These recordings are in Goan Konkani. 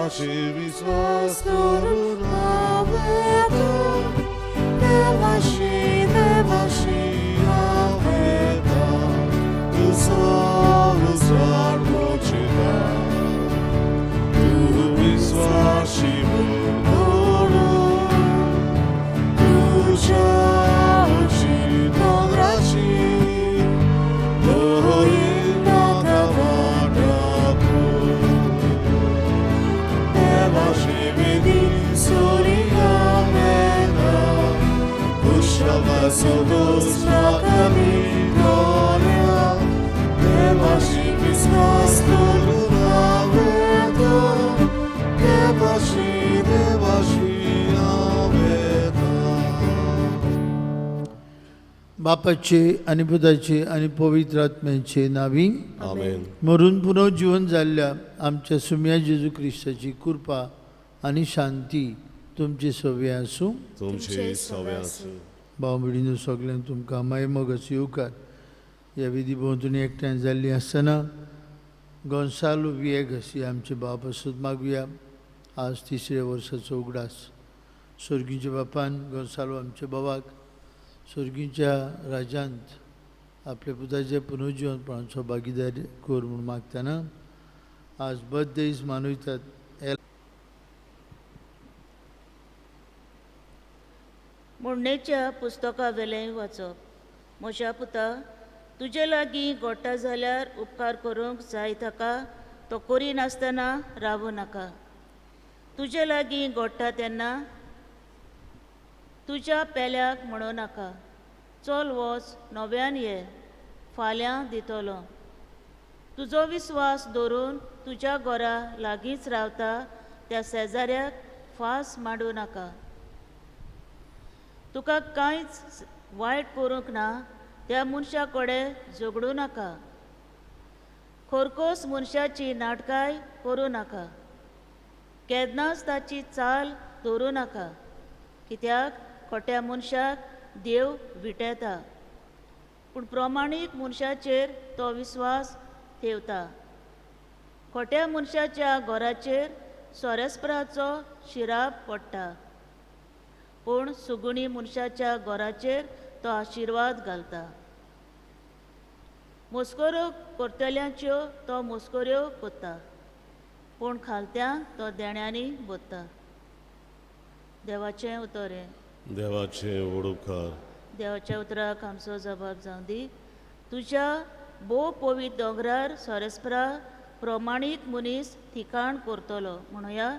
देवाशी विश्वास करून हांवें देवाशी देवाशी हांवें तुजो उजवाड मोचिता तूं विश्वासी म्हणून तुज्या उंची दोंगराची म्हाका वाट दाखय देवाशी विधी सुर्या कुशल म्हाका विटोल्या देवाशी विश्वास करून हांवें देवाशी देवाशी हांवें बापाचे आनी पुताचे आनी पवित्र आत्म्याचे नावी आमेन. मरून पुनर्जीवन जाल्ल्या आमच्या सुम्या जेजू क्रिस्ताची कृपा आनी शांती तुमची सव्या आसूं. तुमचे सव्या आसूं. भाव भयणीनो सगळ्यांक तुमकां मायमोगाचो येवकार. ह्या विधी भोंवतणी एकठांय जाल्ली आसतना गोन्सालो विएगस ही आमचे भाव पासत मागुया. आज तिसऱ्या वर्साचो उगडास. स्वर्गीच्या बापान गोन्सालो आमच्या बाबाक स्वर्गीच्या राज्यांत आपल्या पुताच्या पुनर्जीवनपणाचो भागीदार कर म्हूण मागतना आज बर्थडेज मानयतात. म्हणणेच्या पुस्तका वेलें वाचप. म्हज्या पुता, तुजे लागीं गोडटा जाल्यार उपकार करूंक जाय ताका तो करिनासतना रावूं नाका. तुजे लागीं गोडटा तेन्ना तुज्या पेल्याक म्हणूं नाका, चल वच नव्यान ये, फाल्यां दितलो. तुजो विस्वास दवरून तुज्या घरा लागींच रावता त्या शेजाऱ्याक फास मांडूं नाका. तुका कांयच वायट करूंक ना त्या मनशा कडेन झगडूं नाका. खरकोस मनशाची नाटकाय करूं नाका. केन्नाच ताची चाल दवरूं नाका, कित्याक खोट्या मनशाक देव विटेता, पूण प्रमाणीक मनशाचेर तो विस्वास ठेवता. खोट्या मनशाच्या घराचेर सोरेस्पराचो शिराप पडटा, पूण सुगुणी मनशाच्या घराचेर तो आशिर्वाद घालता. मस्कऱ्यो करतल्यांच्यो तो मस्कऱ्यो करता, पूण खालत्यांक तो देण्यांनी भरता. देवाचें उतर हें. देवाचें उपकार. देवाच्या उतराक आमचो जबाब जावं दी. तुज्या भोव पवित्र दोंगरार सोरेस्परा प्रमाणीक मनीस ठिकाण करतलो. म्हणुया,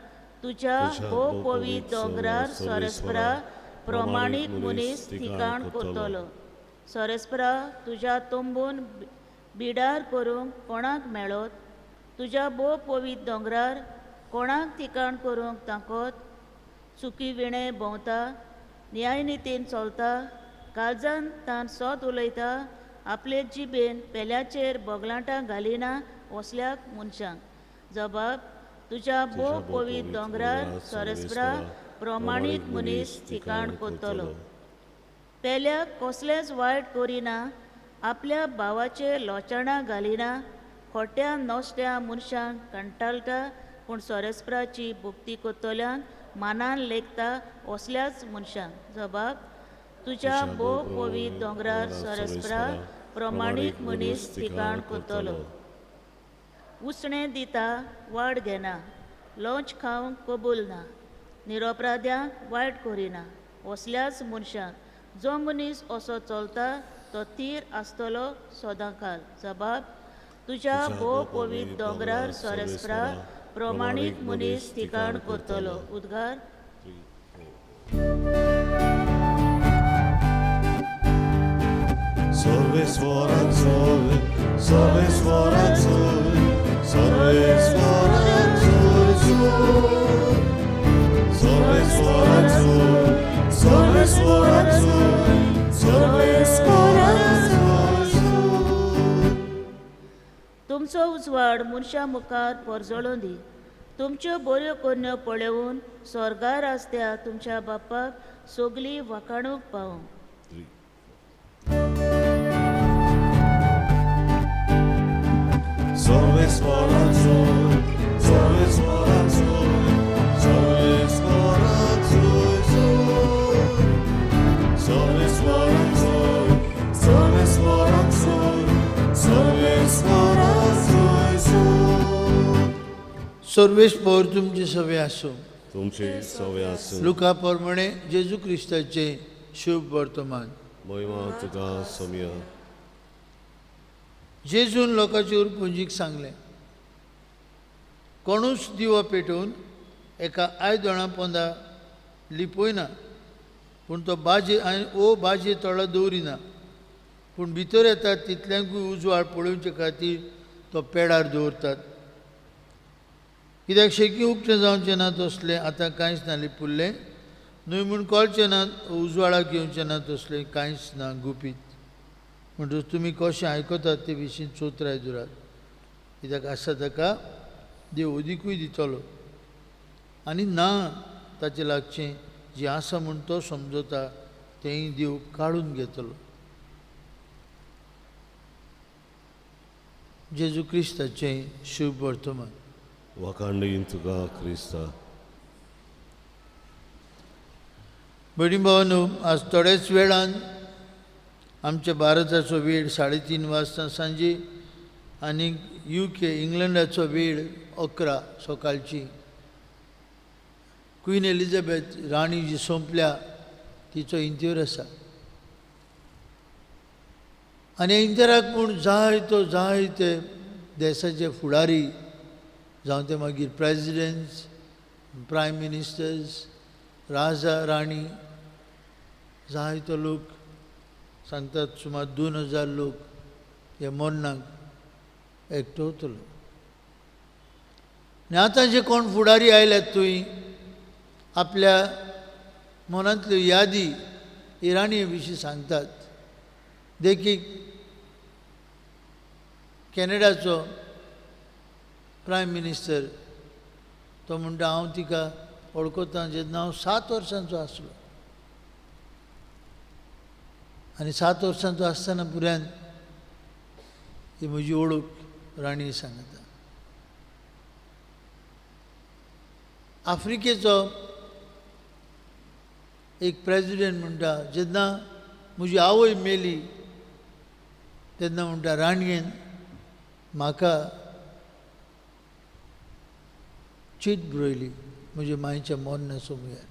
तुज्या भोव पवित्र दोंगरार सोरेस्परा प्रमाणीक मनीस ठिकाण करतलो. सोरेस्परा तुज्या तंबून बिडार करूंक कोणाक मेळत? तुज्या भोव पवित्र दोंगरार कोणाक ठिकाण करूंक ताकत? चुकी विणे भोंवता, न्यायनितीन चलता, काळजान तान सोत उलयता, आपले जिबेन पेल्याचेर बोगलांटां घालिना असल्याक मनशांक. जबाब, तुज्या भोव पवित्र दोंगरार सोरेस्परा प्रमाणीक मनीस ठिकाण करतलो. पेल्याक कसलेंच वायट करिना, आपल्या भावाचेर लोचाणां घालिना, खोट्या नश्ट्या मनशांक कंटाळटा, पूण सोरेस्पराची भक्ती करतल्यांक मानान लेखता असल्याच मनशांक. जबाब, तुज्या भोव पवित्र दोंगरार सोरेस्परा प्रमाणीक मनीस ठिकाण करतलो. उसणें दिता वाड घेना, लोंच खावंक कबूल ना, निरोपराध्यांक वायट करिना असल्याच मनशांक. जो मनीस असो चलता तो थीर आसतलो सदांकाल. जबाब, तुज्या भोव पवित्र दोंगरार सोरेस्परा प्रमाणीक मनीस ठिकाण करतलो. उद्गार. सर्वेस्वराचो सर्वेस्वराचो सर्वेस्वराचो सर्वेस्वराचो सर्वेस्वराचो सर्वेस्वराचो. तुमचो उजवाड मनशां मुखार परजळूं दी. तुमच्यो बऱ्यो करण्यो पळोवन स्वर्गार आसत्या तुमच्या बापाक सगली वाखाणूक पावूं. सर्वेस्वराचो सर्वेस्वराचो सर्वेस्पर तुमचे सवे आसूं. तुमचे सवे आसूं. लुका प्रमाणे जेजू क्रिस्ताचे शुभ वर्तमान. महिमा तुका सोम्या. जेजून लोकांचे उरपुंजीक सांगलें, कोणूच दिवो पेटोवन एका आयदोणा पोंदा लिपयना, पूण तो बाजे ओ बाजे तळा दवरिना, पूण भितर येतात तितल्यांकूय उजवाड पळोवचे खातीर तो पेडार दवरतात. कित्याक शेकी उक्तें जावचें ना तसलें आतां कांयच ना लिपुल्लें न्हय म्हूण कळचें ना, उजवाडाक येवचें ना तसलें कांयच ना गुपीत. म्हणटच तुमी कशें आयकतात ते विशीं चोत्राय दवरात, कित्याक आसा ताका देव अदिकूय दितलो आनी ना ताचें लागचें जें आसा म्हूण तो समजता तेंय देव काडून घेतलो. जेजू क्रिस्ताचें शुभ वर्तमान. वाखाणणी तुका क्रिस्ता. भयणी भावांनो, आज थोड्याच वेळान आमच्या भारताचो वेळ 3:30 वाजता सांजे आनी UK इंग्लंडाचो वेळ 11 सकाळची क्वीन एलिझाबेथ राणी जी सोंपल्या तिचो इंतेर आसा. आनी इंतेराक म्हूण जायतो जायते देशाचे फुडारी जावं ते मागीर president's, prime ministers, Raja Rani, जायतो लोक सांगतात सुमार 2000 लोक हे मरणाक एकटवतलो. आनी आतां जे कोण फुडारी आयल्यात थंय आपल्या मनांतल्यो यादी ही राणये विशीं सांगतात. देखीक कॅनडाचो प्रायम मिनिस्टर तो म्हणटा, हांव तिका वळखता जेन्ना हांव 7 वर्सांचो आसलो आनी 7 वर्सांचो आसतना पुऱ्यान ही म्हजी वळख राणी सांगता. आफ्रिकेचो एक प्रेजिडेंट म्हणटा, जेन्ना म्हजी आवय मेली तेन्ना म्हणटा राणयेन म्हाका चीट बरयली म्हज्या मांयच्या मरणा समयार,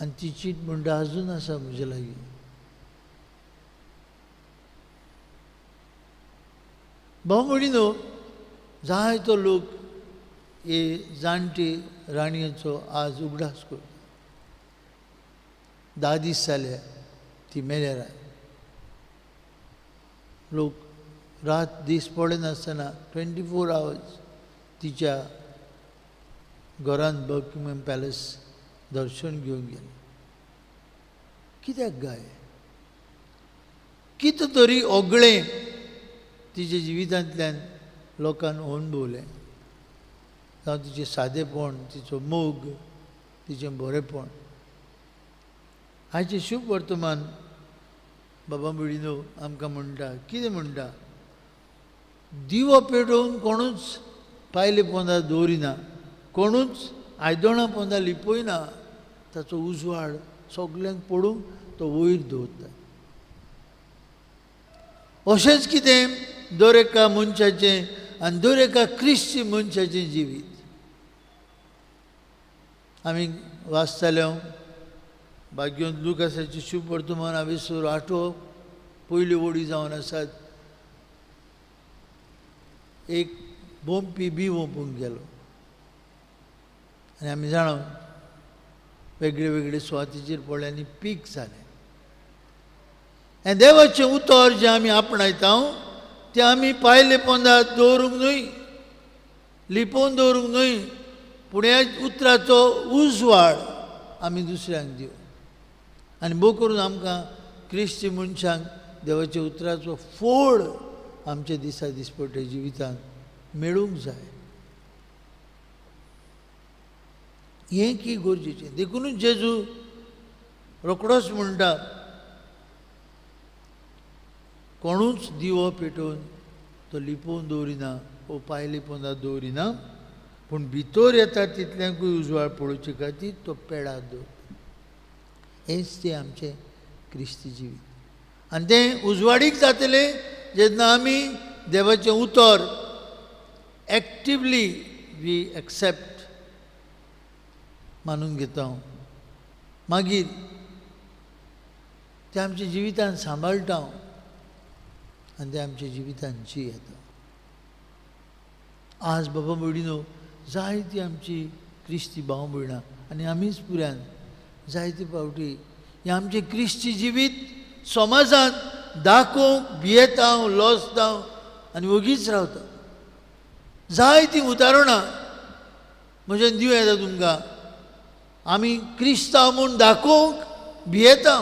आनी ती चीट म्हणटा आजून आसा म्हजे लागीं. भाव म्हणिनो जायतो लोक हे जाणटे राणयेचो आज उगडास करता. 10 दीस जाले ती मेल्यार लोक रात दीस पळयनासतना 24 आवर्स तिच्या घरांत बकिंगहॅम पॅलेस दर्शन घेवन गेले. कित्याक गाय कितें तरी ओगळें तिच्या जिवितांतल्यान लोकांक अणभवलें, जावं तिचें सादेपण, तिचो मोग, तिचें बरेंपण. हाचें शुभ वर्तमान बाबा भयणीनो आमकां म्हणटा. कितें म्हणटा? दिवो पेटोवन कोणूच पायले पोंदा दवरिना, कोणूच आयदोणां पोंदा लिपयना, ताचो उजवाड सगल्यांक पडूंक तो वयर दवरता. अशेंच कितें दर एका मनशाचें आनी दर एका क्रिस्ती मनशाचें जिवीत. आमी वाचताले भाग्योन लुकासाचें शुभ वर्तमान हांवें 8 पयल्यो वडी जावन आसात. एक बोंपी बी वोंपूंक गेलो आनी आमी जाणा वेगळे वेगळे सुवातेचेर पडले आनी पीक जालें. आनी देवाचें उतर जें आमी आपणायता तें आमी पायले पोंदा दवरूंक न्हय, लिपोवन दवरूंक न्हय, पूण ह्या उतराचो उजवाड आमी दुसऱ्यांक दिवं. आनी भोव करून आमकां क्रिस्ती मनशांक देवाच्या उतराचो फोड आमच्या दिसा दिसपट्ट्या जिवितांत मेळूंक जाय. हें की गरजेचें. देखुनूच जेजू रोखडोच म्हणटा, कोणूच दिवो पेटोवन तो लिपोवन दवरिना वो पायले पोंदा दवरिना, पूण भितर येता तितल्यांकूय उजवाड पळोवचे खातीर तो पेडार दवरता. हेंच तें आमचें क्रिस्ती जिवीत. आनी तें उजवाडीक जातलें जेन्ना आमी देवाचें उतर एक्टिवली we accept मानून घेता, मागीर ते आमच्या जिवितान सांबाळटा आनी ते आमच्या जिवितान जी येता. आज बाबा भयणीनो जायती आमची क्रिस्ती भाव भयणां आनी आमीच पुऱ्यान जायते फावटी हें आमचें क्रिस्ती जिवीत समाजांत दाखोवंक भियेता, लजता आनी वगीच रावता. जायतीं उदाहरणां म्हज्यान दिवं येता तुमकां. आमी क्रिस्तांव म्हूण दाखोवंक भियेता,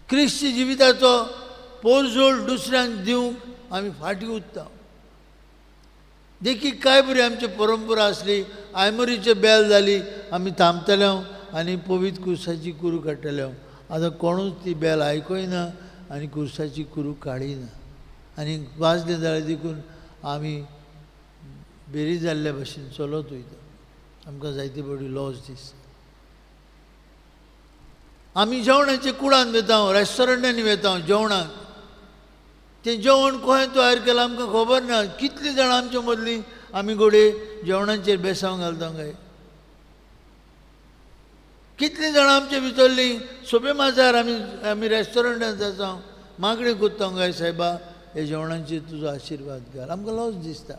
क्रिस्ती जिविताचो पोरजोळ दुसऱ्यांक दिवंक आमी फाटीं उरता. देखीक कांय बरी आमची परंपरा आसली, आयमरीचे बेल जाली आमी थांबतले आनी पवित्र कुर्साची कुरू काडटले. आतां कोणूच ती बेल आयकयना आनी कुर्साची कुरू काडिना आनी वाजलें जाल्यार देखून आमी बेरी जाल्ल्या भशेन चलत वयता. आमकां जायते बरी लॉस दिसता. आमी जेवणाचे कुडान वता, रेस्टॉरंटांनी वता जेवणाक, तें जेवण खंय तयार केलां आमकां खबर ना. कितलीं जाणां आमचे मदलीं आमी घोडये जेवणाचेर बेसांव घालता काय? कितलीं जाणां आमचे भितरलीं सोपे माजार आमी आमी रेस्टॉरंटांत आसा मागणी करता काय, सायबा हे जेवणाचेर तुजो आशिर्वाद घाल. आमकां लॉस दिसता.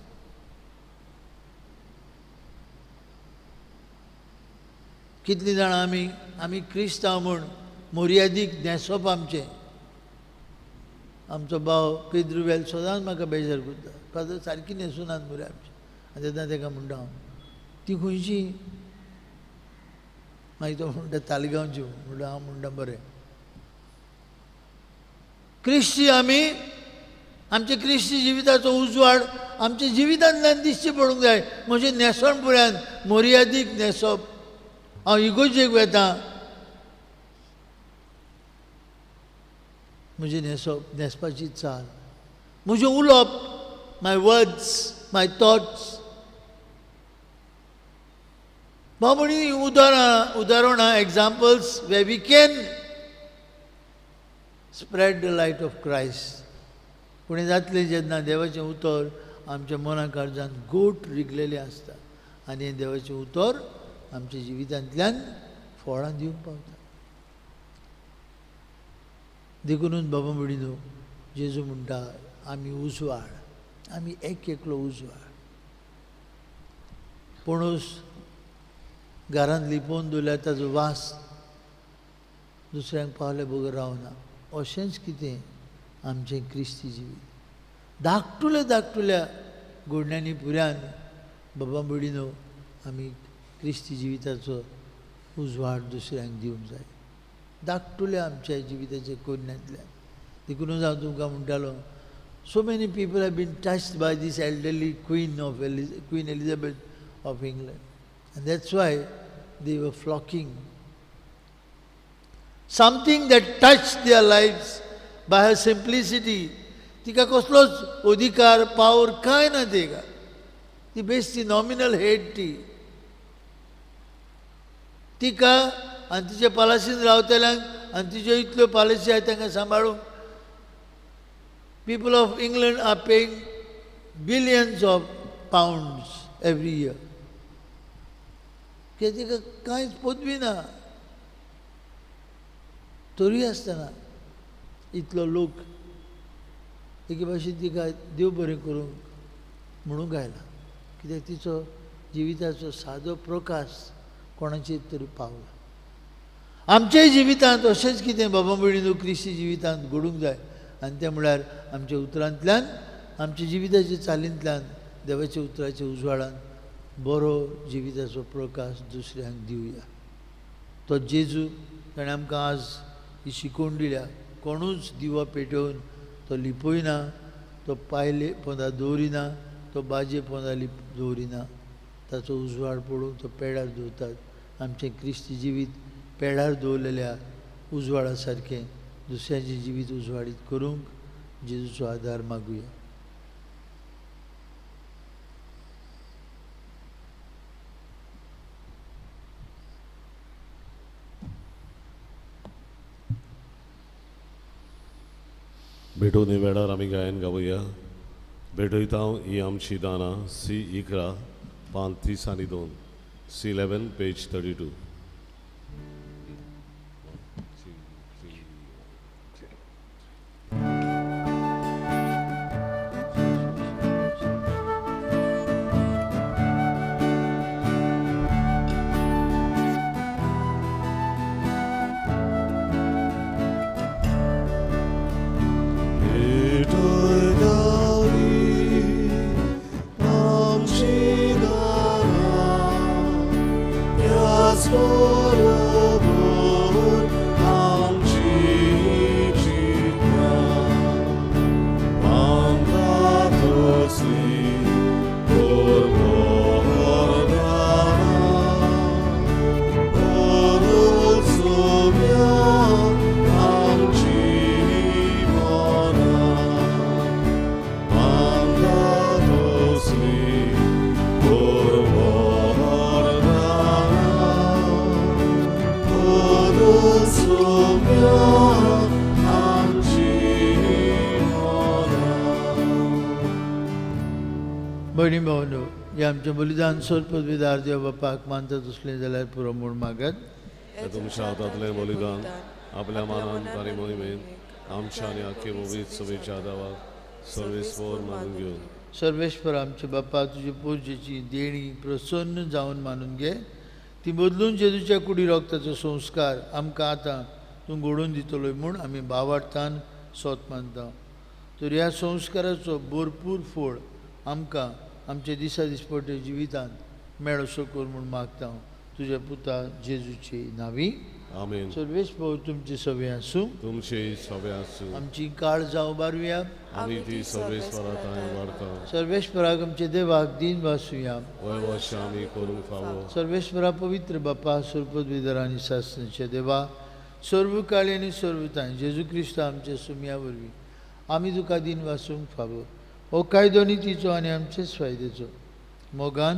कितलीं जाणां आमी आमी क्रिस्तांव म्हूण मर्यादीक न्हेसप आमचें. आमचो भाव पेद्रू वेल सदांच म्हाका बेजार करता, फादर सारकी न्हेसुनात मरे आमची. आनी तेन्ना ताका म्हणटा हांव ती खंयची? मागीर तो म्हणटा तालिगांवची. म्हणटा हांव म्हणटा बरें. क्रिस्ती आमी आमच्या क्रिस्ती जिविताचो उजवाड आमच्या जिवितांतल्यान दिसचें पडूंक जाय. म्हजें न्हेसण पुऱ्यान मर्यादीक न्हेसप. हांव इगोर्जेक वेता, म्हजें न्हेसप, न्हेसपाची चाल, म्हजें उलोवप, my words, my thoughts. बाबणी उदाहरणां examples where we can spread the light of Christ. पूण जातलें जेन्ना देवाचें उतर आमच्या मना काळजान गोट रिगलेलें आसता आनी देवाचें उतर आमच्या जिवितांतल्यान फळां दिवंक पावता. देखुनूच बाबा भयणीनो जेजू म्हणटा आमी उजवाड, आमी एक एकलो उजवाड. पणूस घरांत लिपोवन दवरल्यार ताजो वास दुसऱ्यांक पावले बगर रावना. अशेंच कितें आमचें क्रिस्ती जिवीत धाकटुल्या धाकटुल्या गोडण्यांनी पुऱ्यान बाबा भयणीनो आमी क्रिस्ती जिविताचो उजवाड दुसऱ्यांक दिवंक जाय. धाकटुल्या आमच्या जिविताच्या कोरण्यांतल्यान. देखूनच हांव तुमकां म्हणटालो, so many people have been touched by this elderly queen of Queen Elizabeth of England, and that's why they were flocking. Something that touched their lives by her simplicity. तिका कसलोच अधिकार पावर कांय ना तिका, ती बेश्टी नॉमिनल हेड ती. तिका आनी तिच्या पालासीन रावतल्यांक आनी तिच्यो इतल्यो पालसी आसा तांकां सांबाळूंक people of England are paying billions of pounds every year. कित्याक तिका कांयच पदवी ना, तरूय आसतना इतलो लोक एके भाशेन तिका देव बरें करूंक म्हणूंक आयला. कित्याक तिचो जिविताचो सादो प्रकाश कोणाचेर तरी पावला. आमच्याय जिवितांत अशेंच कितें बाबा भयणीनो क्रिस्ती जिवितांत घडूंक जाय. आनी तें म्हळ्यार आमच्या उतरांतल्यान, आमच्या जिविताच्या चालींतल्यान देवाच्या उतराच्या उजवाडान बरो जिविताचो प्रकाश दुसऱ्यांक दिवया. तो जेजू ताणें आमकां आज ही शिकवण दिल्या. कोणूच दिवो पेटोवन तो लिपयना, तो पायले पोंदा दवरिना, तो बाजे पोंदा दवरिना. ताचो उजवाड पडून तो पेडार दवरतात. आमचें क्रिस्ती जिवीत पेडार दवरलेल्या उजवाडा सारकें दुसऱ्यांचें जिवीत उजवाडीत करूंक जेजूचो आदार मागुया. भेटून वेळार आमी गायन गावया. भेटयता ही आमची दानां सी 11 पान 32, C11 page 32. भयणी भावनो, हे आमचें बलिदान सोदपदवीदार देव बापाक मानता तसलें जाल्यार पुरो म्हूण मागत. तुमच्या हातांतलें बलिदान आपल्या मानान आनी मोहिमेन आमच्या आनी आख्खे मोगीत सभेच्या दावाक सर्वेस्पर मानून घेवन. सर्वेस्पर आमच्या बापा, तुजे पुजेची देणी प्रसन्न जावन मानून घे. ती बदलून जेजूच्या कुडी रक्ताचो संस्कार आमकां आतां तूं घडोवन दितलोय म्हूण आमी भावार्थान सोत मानता. तर ह्या संस्काराचो भरपूर फोड आमकां आमच्या दिसा दिसपट्टे जिवितांत मेळसो कर म्हूण मागता तुज्या पुता जेजूचे नांवी. आमेन. सर्वेस्पर तुमचे सवे आसूं. तुमचे सवे आसूं. आमची काळजां उबारुया. आमी ती सर्वेस्परा थंय वाडता. सर्वेस्पराक आमच्या देवाक दीन वासुया. वय आमी करूंक फावो. सर्वेस्परा पवित्र बापा, सर्वपदवीधर आनी सासणाच्या देवा, सर्व काळी आनी सर्व तांय जेजू क्रिस्त आमच्या सुमया वरवीं आमी तुका दीन वासूंक फावो. हो कायदो नितीचो आनी आमचेच फायद्याचो. मोगान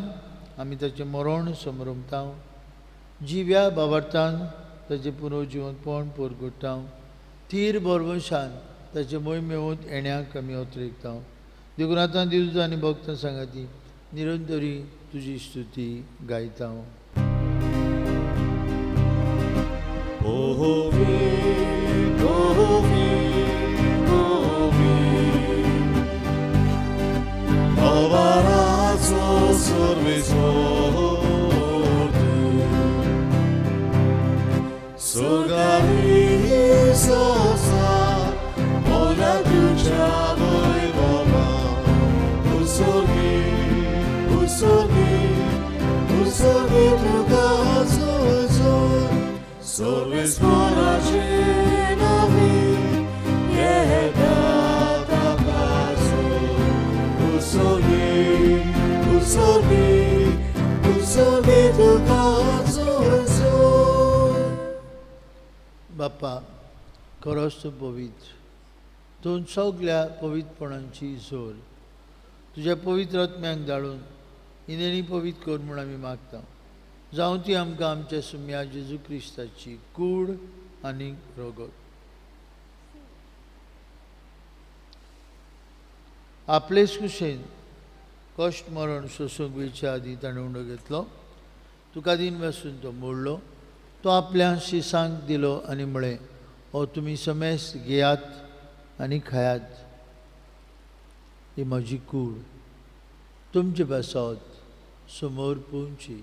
आमी ताचें मरण समरमता, जिव्या भावार्थान ताचें पुनर्जिवंतपण परगट्टा, थीर भरवंशान ताचें मोहिमेवंत येण्याक आमी अतिरेकता. देखून आतां दिवजां आनी भक्तां सांगाती निरंतरी तुजी स्तुती गायता. बापा, खरोच तूं पवित्र, तूं सगल्या पवित्रपणांची जोर. तुज्या पवित्र आत्म्याक धाडून इनेणी पवित्र कर म्हूण आमी मागता. जावं ती आमकां आमच्या सुम्या जेजू क्रिस्ताची कूड आनी रगत. आपलेच कुशेन कश्ट मरण सोसूंक वेच्या आदीं ताणें उंडो घेतलो. तुका दीन वासून तो मोडलो. तो आपल्या शिसांक दिलो आनी म्हळें, हो तुमी समेस घेयात आनी खायात. ही म्हजी कूड तुमचे पासत समोर पोवची.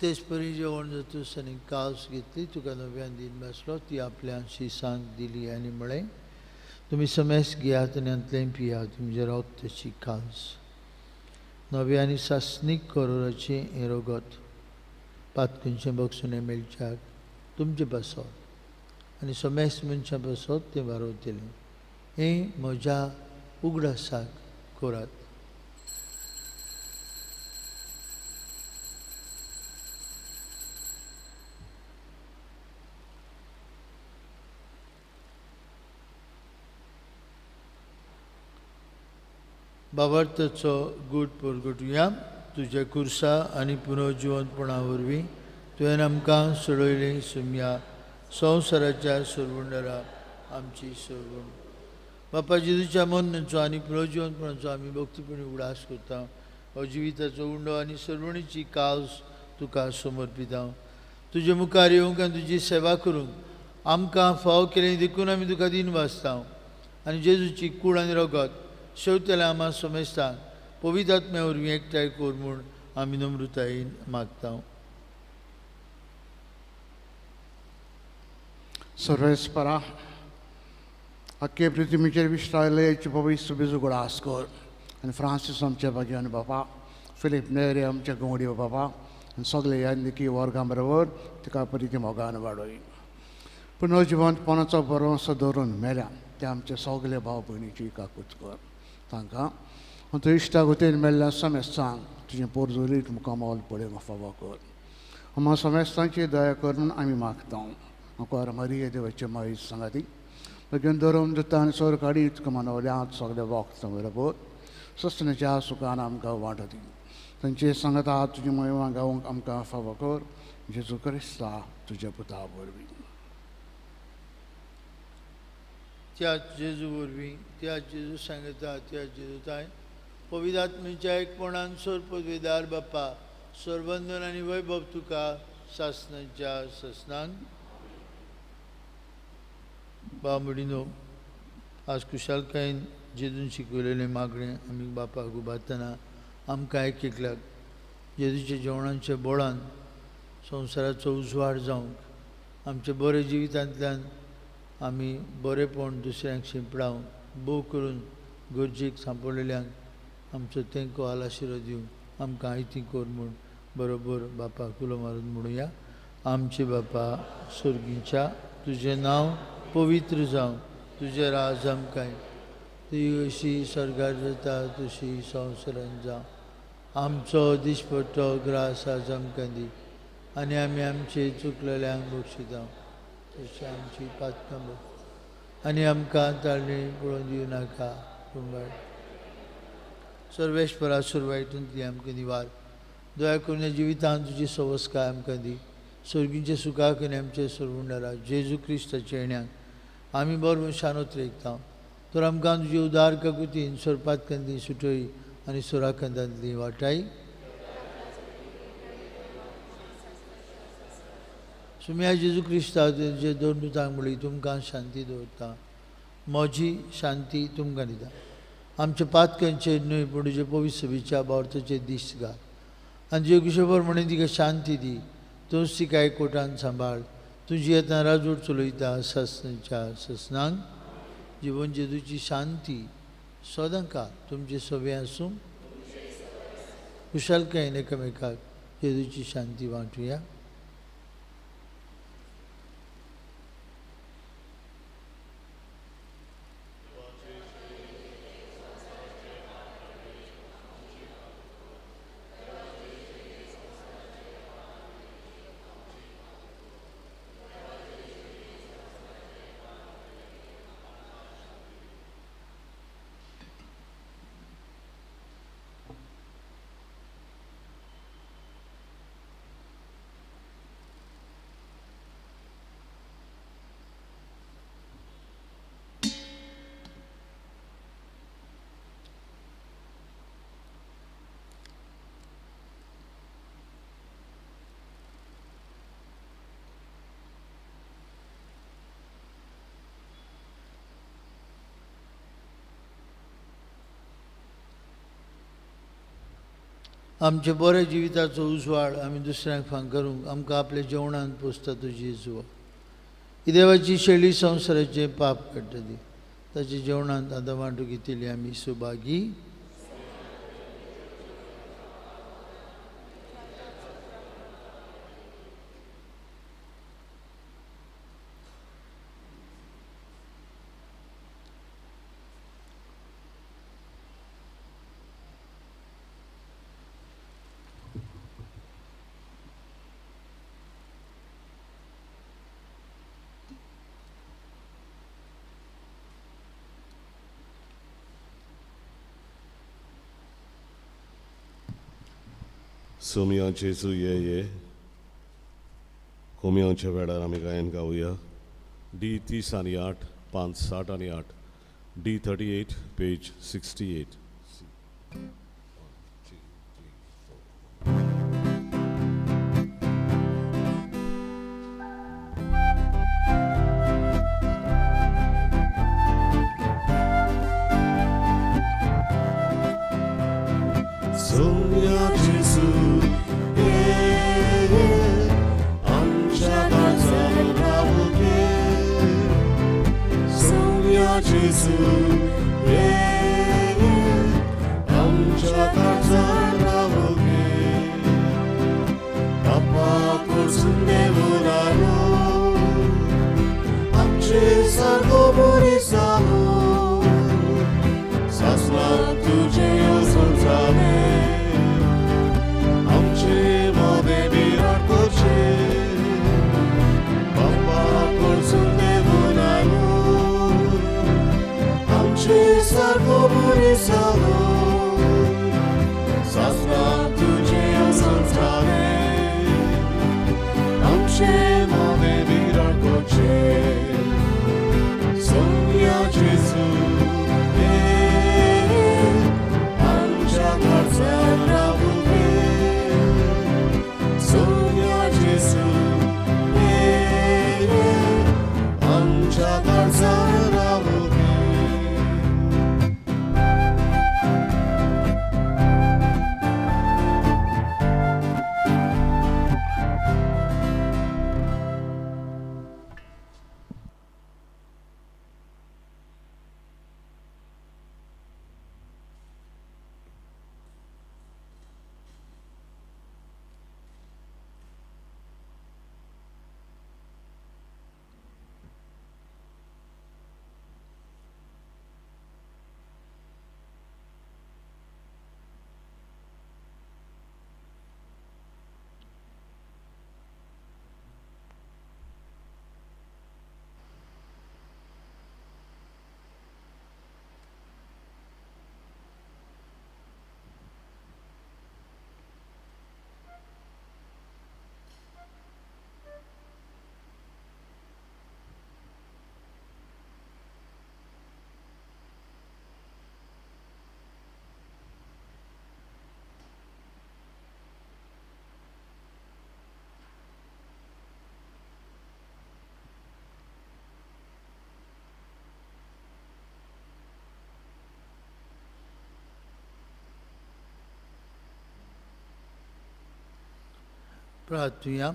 तेच परी जेवण जातूच आनी कास घेतली, तुका नव्यान दीन बसलो, ती आपल्या शिसांक दिली आनी म्हळें, तुमी समेस घेयात आनी हांतलें पियात. तुमचें रगताची कास नव्या आनी सासणीक करोराचें हें रगत पातकनचें बक्षणें मेळच्याक तुमचे पासत आनी समेस मनशां पासत तें वारवतलें. हें म्हज्या उगडासाक करात. बाबार्थाचो गूट परगटुया. तुज्या कुर्सा आनी पुनर्जिवंतपणा वरवीं तुवें आमकां सोडयलें सुमया संवसाराच्या सोडवणदारा आमची सोडवण. बापा जेजूच्या मरणाचो आनी पुनर्जिवंतपणाचो आमी भक्तीपणी उगडास करता. हो जिविताचो उंडो आनी सोडवणीची कावस तुका समर्पिता. तुजे मुखार येवंक आनी तुजी सेवा करूंक आमकां फाव केलें देखून आमी तुका दिन वाचता. आनी जेजूची कूड आनी रगत शेवतेल्या आमा समेस्तांक पवित्र आत्म्या वरवीं एकठांय कर म्हूण आमी नम्रतायेन मागता. सर्वेस्परा आख्खे पृथ्वीचेर विश्रायलेची पवित्र बेजू उगडास कर आनी फ्रांसीस आमच्या भाग्यान बापा, फिलीप नेरे आमच्या गवडी बापा आनी सगळे यादनिकी वर्गां बरोबर तिका परिती मोगान वाडय. पुनर्जिवंतपणाचो भरवंसो दवरून मेल्या ते आमचे सगळे भाव भयणीची काकूत कर. तांकां आनी इश्टा गोतीन मेल्ल्या समेस्तांक तुजें पोरजोलीत मुखामोल पळोवंक फावो कर. आमकां समेस्तांची दया करून आमी मागता. मुखार मरिये देवाचे माई सांगाती लगीन धरून दिता आनी सोर काडी तुका मनवल्या सगळे वक्त बरोबर सस्तेच्या सुखान आमकां वांटो दी. तांचे सांगता तुजी महिमा गावंक आमकां फावो कर. जेजू क्रिस्ता तुज्या पुता वरवीं. त्या जेजू वरवीं, त्या जेजू सांगता, त्या जेजू ताय पवित्र आत्म्याच्या एकपणान सोर पदवेदार बापा सरबंधन आनी वैभव तुका सासनाच्या सासनान. बाबडिनो आज कुशालकायेन जेजून शिकयलेलें मागणें आमी बापाक उबारतना आमकां एक एकल्याक जेजूच्या जेवणाच्या बोळान संवसाराचो उजवाड जावंक आमच्या बऱ्या जिवितांतल्यान आमी बरेंपण दुसऱ्यांक शिंपडावंक भोव करून गरजेक सांपडलेल्यांक आमचो तेंको आलाशिरो दिवंक आमकां आयती कर म्हूण बरोबर बापाक उलो मारून म्हणुया. आमचे बापा सोर्गीच्या, तुजें नांव पवित्र जावं, तुजें राज आमकां, तुजी अशी स्वर्गार जाता तशी संवसारान जावं. आमचो दिसपट्टो ग्रास आज आमकां दी आनी आमी आमचे चुकलेल्यांक बक्षिता तशें आमची पातकां आनी आमकां ताळणी पळोवन दिवं नाका पूण सर्वेश्वरा सुरवायटूंतली आमकां निवार. दया करून जिवितांत तुजी सवस्काय आमकां दी. स्वर्गींचे सुखाक आनी आमचे सरवंडारा जेजू क्रिस्ताच्या येण्याक आमी बरो शानोत रेखता. तर आमकां तुजी उदार काकुतीन सोरपातकांतली सुटय आनी सोराकांतांतली वाटाय. सुम्या जेजू क्रिस्ता तुजे दोन दुतांक म्हणली तुमकां शांती दवरता, म्हजी शांती तुमकां दिता. आमच्या पातकांचेर न्हय पूण तुजे पवित्र सभेच्या बावर्थाचेर दीस घाल आनी तुजे कुशबर म्हणून तिका शांती दी. तूंच तिका एकवटान सांबाळ. तुजी येतना राजवट चलयता सासनाच्या ससनांक. जिवन जेजूची शांती सदांकाळ तुमचे सभे आसूं. कुशालकायेन एकामेकाक जेजूची शांती वांटुया. आमच्या बऱ्या जिविताचो उजवाड आमी दुसऱ्यांक फांकारूंक आमकां आपल्या जेवणान पोसता तुजी जेजू. ही देवाची शैली संवसाराचें पाप काडटा ती ताच्या जेवणांत आतां वांटू घेतिल्ली आमी सुभागी. सोमिया जेजू ये ये कोमियांच्या वेळार आमी गायन गावया. डी 30 आनी 8, 5 60 आनी 8, D 38 page 68. प्रार्थुया.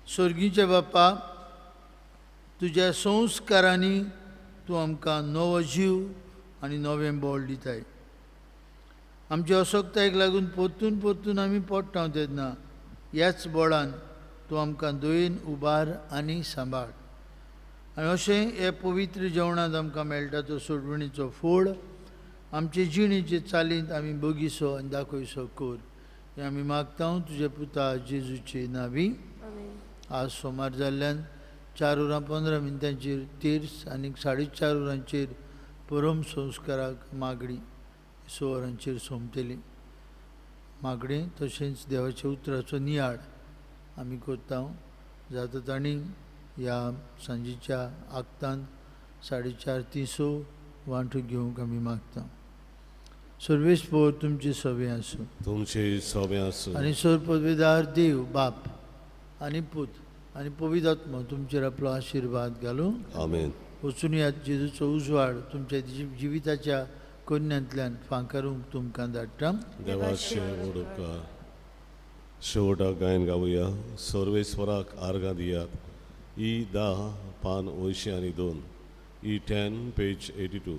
स्वर्गीच्या बापा, तुज्या संस्कारांनी तूं आमकां नवो जीव आनी नवें बळ दिताय. आमचे असक्तायेक लागून परतून परतून आमी पडटा तेन्ना ह्याच बळान तूं आमकां दयेन उबार आनी सांबाळ. आनी अशें हे पवित्र जेवणांत आमकां मेळटा तो सोडवणीचो फोड आमचे जिणेचे चालींत आमी बगीसो आनी दाखयसो कर. हें आमी मागता तुज्या पुता जेजूचे नांवी. आज सोमार जाल्ल्यान 4 वरां 15 मिनटांचेर तेर्स आनी 4:30 वरांचेर परम संस्काराक मागणी 6 वरांचेर सोंपतली. मागणी तशेंच देवाच्या उतराचो नियाळ आमी करता. जाता तांणी ह्या सांजेच्या आक्तान 4:30 ते 6 वांटो घेवंक आमी मागता. सर्वेस्पोर तुमचे सवे आसूं, तुमचे सवे आसूं. आनी सर पदवेदार देव बाप आनी पूत आनी पवित्र आत्मो तुमचेर आपलो आशिर्वाद घालूं. आमेन. वचून ह्या जेजूचो उजवाड तुमच्या जिविताच्या कोन्यांतल्यान फांकारूंक तुमकां धाडटा. देवाचे व्हड उपकार. शेवटाक गायन गावया. सर्वेस्वराक आर्गां दियात. ई 10 पान 82, ई 10 पेज 82.